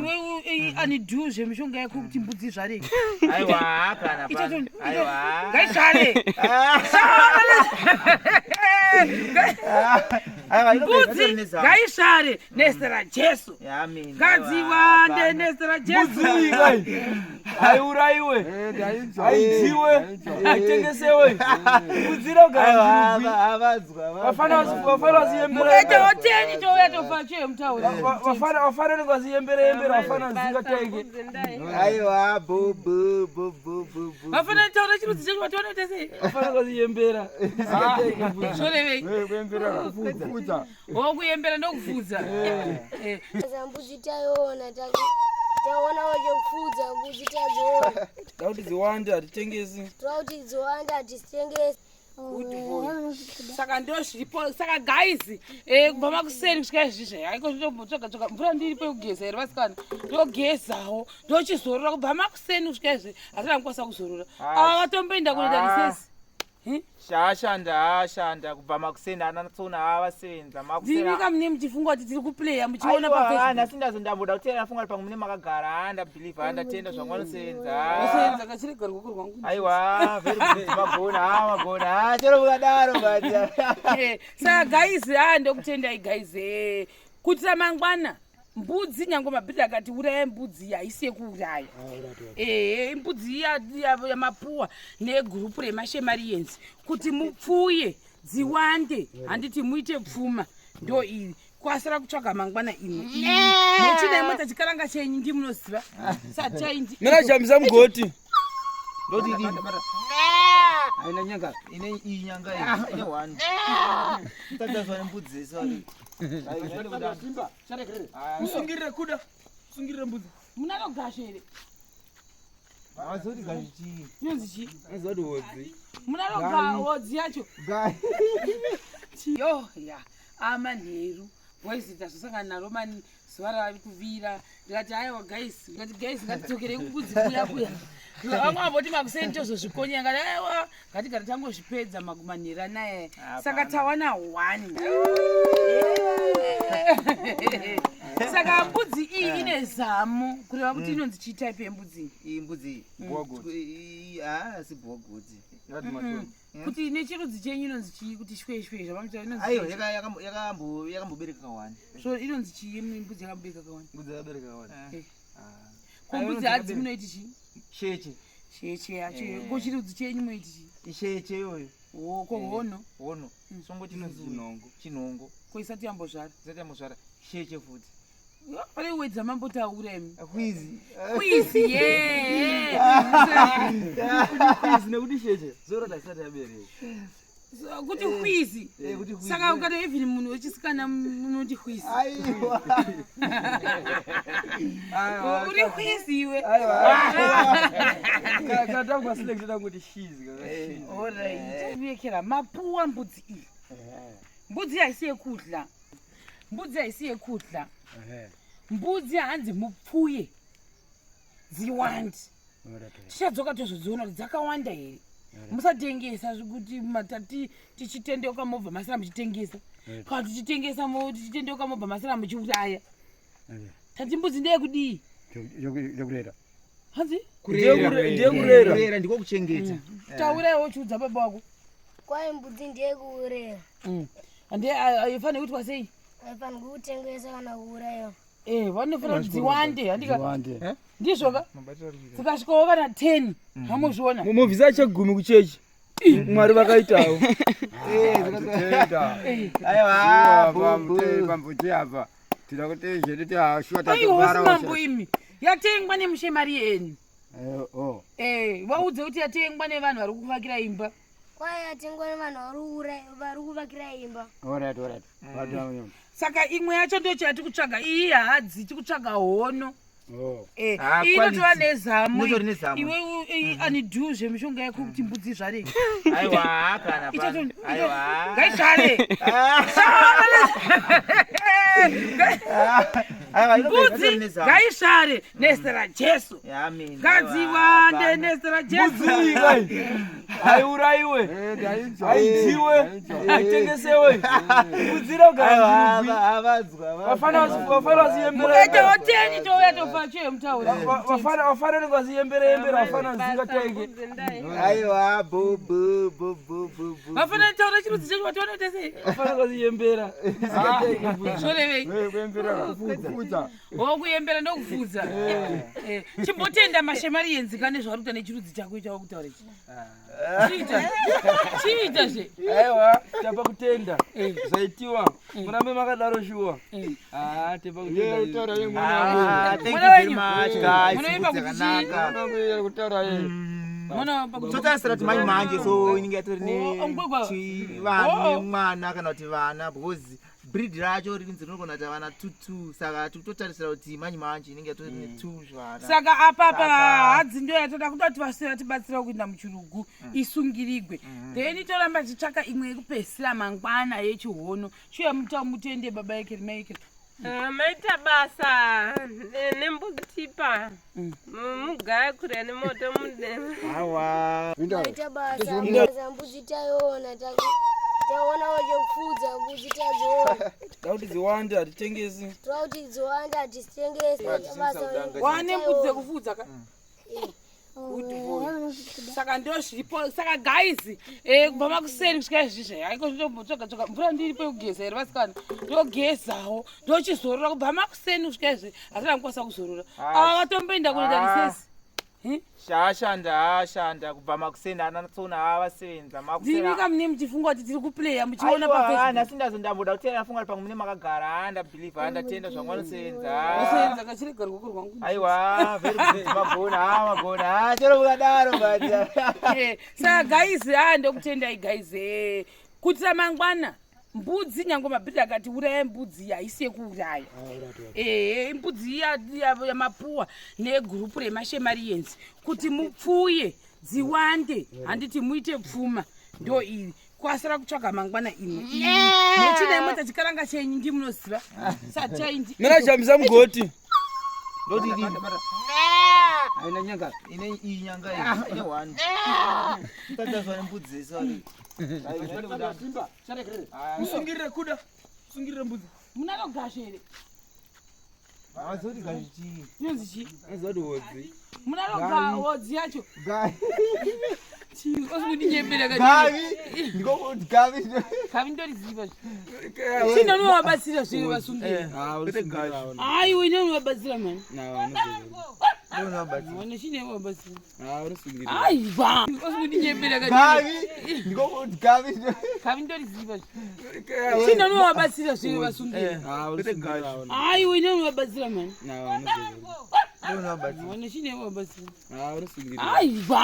Nezamo. Iwe ani do zvemishonga yako kuti mbudzi izvare. Aiwa kana Ichocho Aiwa. Ngaizvare. Aiwa Mbudzi ngaizvare nezita raJesu. Amen. Ngadziwande nezita raJesu. Mbudzi iyi haiuraiwe, haidyiwe, haitengesewe. Mbudzi inogara murugwi. Avadzwa. Vafana vafana vasiyembera. Mukaitawo teni touya tofa chiye mutaura. Vafana vafana vanenge vasiyembera yembera vafana zvingatenge. Aiwa bu bu bu bu bu bu. Vafana taura chirudzi checho vatoona tese. Vafana vasiyembera. Zvorevei? Kufudza. Wokuyembera ndokufudza. Eh. Sasa mbuzi tayoona taonawo chekufudza mbuzi tadziona. Tauti dziwande hatitengesi. Toda kuti dziwande hatitengesi. Good boy. Saka ndozviripo saka guys kubva makuseni kusvika izvizvi haiko ndombotsvaga tsvaga mvura ndiripo yekugeza here vasikana ndogezawo ndochizorora kubva makuseni kusvika izvi hatina kukwanisa kuzorora ava vatomboenda kunoita risesi Shashanda ashanda kubva makuseni ana tsona avasenza makuseni. ndimika mune muchifunga kuti tiri kuplaya muchiona Aiwa, pafacebook nhasi ndazondamboda kutenda ndafunga kuti pamwe mune makagara ah, ndabhilivha ndatenda zvangu vanosenza. Vasenza kachirega ruoko rwangu Aiwa, very good magona, ah, magona. Ah, chero mukadaro but. Saka guys a ndokutendai guys kuitira mangwana mbudzi nyange mabhidhi akati uraya mbudzi haisi yekuuraya ehe mbudzi yamapuwa negurupu remashemarienzi kuti mupfuye dziwande handiti muite pfuma ndo iri kwasara kutsvaga mangwana imwe mochida imwe tachikaranga chenyu ndi munoziva sataindi Mina jambisa mugoti. Ndoti idini? Haina nyanga, ine iyi nyanga iyi, ine one. Tatazwa nembudzi dzese wari. Usungirire kuda. Usungirire mbudzi. Munanogasha here? Havazoti gashi chii? Inonzi chii? Azoti hodzi. Munanoga hodzi yacho yo ya amanheru boys tazosangana naro mani zuva ravari kuvira ndikati aiwa guys ndikati guys ngatidzokerei kumbudzi kuya kuya vamwe vamboti makuseni tozozvikonya ngati aiwa ngatigare tangozvipedza manheru anaya saka tawana one saka mbudzi iyi ine zamo kureva kuti inonzi chii type yembudzi iyi? Iyi mbudzi iyi. Bwagoti. Iyi, ah, si bwagoti. Kuti nechirudzi chenyu inonzi chii kuti shweshwe zvavamuta inonzi Aiwa, chii? yakambobereka kawani. So inonzi chii mbudzi yakabereka kawani? Mbudzi yakabereka kawani. Ko mbudzi hadzi munoiti chii? Sheche. Cheche yacho ko chirudzi chenyu munoiti chii? Isheche iyoyo. Wo ko hono? Hono. Songoti inonzi Chinhongo. Chinhongo. Ko isati yambozvara? Isati yambozvara. Sheche futi. Pane wedza mambotaura imi. Kwizi. Kwizi ye. Kwizi nekuti sheche. Zora isati yabereka. Kuti kwizi. Kuti kwizi. Saka ukati even munhu wechisikana munoti kwizi. Aiwa. Uri kwizi iwe. Kana tangwa select tangoti shizi kana shizi. Alright. Vekera mapuwa mbudzi iyi. Mbudzi haisi yekudla. Mbudzi haisi yekudla. Mbudzi hanzi mupfuye dziwande. Tichadzoka tozodziona kuti dzakawanda here. Musatengesa zvekuti matati tichitendeuka mobva masara muchitengesa. Kana tichitengesa tichitendeuka mobva masara muchiuraya. Tati mbudzi ndeyekudii? Yokurera. Hanzi? Ndiyekurera. Kurera ndiko kuchengeta. Tauraiwo chiudza baba wako. Kwai mbudzi ndeyekuurera. Ande aifanira kuitwa sei? Haifanirwi kutengesa kana kuurayiwa. Vanofanira kuti dziwande handika Dziwande. Ndizvoka dzikasvikawo kana 10 hamuzviona. Mubvisa chegumi kuchechi. Mwari vakaitawo. Tenda. Aiwa, bu bu. Pambuti apa. Tinoda kuti zvedu tiashuwa Aiwa tatobara. mambo imi yatengwa nemushemari yenyu. Oh. Vaudze kuti yatengwa nevanhu vari kuvakira imba. Kwai yatengwa nevanhu vari kuvakira imba. Alright, alright. Vatu. Saka imwe yacho ndocho yati kutsvaga iyi hadzi tikutsvaga hono. Oh. Ah, Iyi inotova quality. nezamu. Inotori nezamu. Iwe ani do zvemishonga yako kuti mbudzi izvare. Aiwa, kana Ichocho Aiwa. ngaizvare. Aiwa, inobva Mbudzi itori nezamo. ngaisvare nezita raJesu. Amen. Ngadziwande nezita raJesu. Mbudzi iyi kai haiurayiwe, Ndainzwa. haidyiwe, haitengesewe. Mbudzi inogara Aiwa, muchirugwi. avadzwa. Vafana vafana vasiyembera. Mukaitawo teni touya tofa chiye mutaura. Vafana vafana vasiyembera yembera vafana zingataike. Aiwa, bu bu bu bu bu bu. Vafana taura chirudzi chacho vatoona kuti sei? Vafana vasiyembera. Zvorevei? Kuembera kufudza. Wokuyembera ndokufudza. Eh, Chimbotenda mashemari yenzika nezvauri kuita nechirudzi chako icho wakutaura ichi. Chiita. Chiita zve. Aiwa, tapa kutenda. Zvaitiwa. Murambe makadaro shuwa. Ah, tepa Iye kutenda. kutaura ye mwana wangu. Ah, thank you Mwana very wenyu. much guys. Munoimba Mbudzi kuti yakanaka. Mwana wangu iye kutaura ye. Mwana pakuti Totarisira kuti manje manje so inenge yatori Oh, ongwegwa. nevanhu Oh. nemwana kana kuti vana because breed racho rinzi rinogona kuti vana 22 saka tikutotarisira kuti manje manje inenge yatori ne2 zvana. Saka apapa Saka- hadzi ndo yatoda kuda kuti vasira tibatsira kuenda muchirugu isungirigwe, then toramba tichitsvaka imwe yekupedzisira mangwana yechihono. Chiuya mutende baba Ekeri, mai Ekeri. Ah, maita basa nembudzi tipa. Mugaya kure nemoto mude. Awa. Maita basa basa, mbudzi taiona, taonawo chekufudza, mbudzi tadziona. Takuti dziwande hatitengesi. Toda kuti dziwande, hatitengese. Maita basa. Wane mbudzi dzekufudza ka. Good boy. Saka ndo zviripo. Saka guys, kubva makuseni kusvika izvizvi, haiko ndombotsvaga tsvaga mvura ndiripo yekugeza here vasikana, ndogezawo ndochizorora. Kubva makuseni kusvika izvi hatina kukwanisa kuzorora. Ava vatomboenda kunoita risesi. Shashanda ashanda kubva makuseni, anatsona avasevenza. Ndirika mune muchifunga kuti tiri kuplaya muchiona paFacebook. Nhasi ndazondamboda kutenda, ndafunga kuti pamwe mune makagara. Ndabhilivha, ndatenda zvangu, vanosevenza. Vasevenza kachirega ruoko rwangu. Aiwa, very good, magona, ah, magona. Ah, chero mukadaro but Saka guys, ndokutendai guys. Kuitira mangwana mbudzi, nyange mabhidhi akati uraya mbudzi, haisi yekuuraya. Ehe, mbudzi yamapuwa negurupu remashemarienzi kuti mupfuye dziwande, handiti muite pfuma. Ndo iri kwasara kutsvaga mangwana imwe muchina imwe tachikaranga chenyu, ndimunoziva sataindi. Mina jambisa mugoti. Ndodidi. Haina nyanga. Ine iyi nyanga iyi ine one. Tatazwa nembudzi sorry. Musungirire kuda. Musungirire mbudzi. Munanogasha here? Azoti gazvichi. Inonzi chii? Azoti hodzi. Munanoga hodzi yacho? Gavi. Chii osikudinyembera? Gavi. Ndiko gavi. Gavi ndoriziva. Chino unovabatsira zviri vasungiri? Aiwa, ine unovabatsira mani. One chine unovabatsira. Aiwa, osikudinyembera. Gavi. Ndiko gavi. Gavi ndoriziva. Chino unovabatsira zviri vasungiri? Aiwa, ine unovabatsira mani. One chine unovabatsira. Aiwa.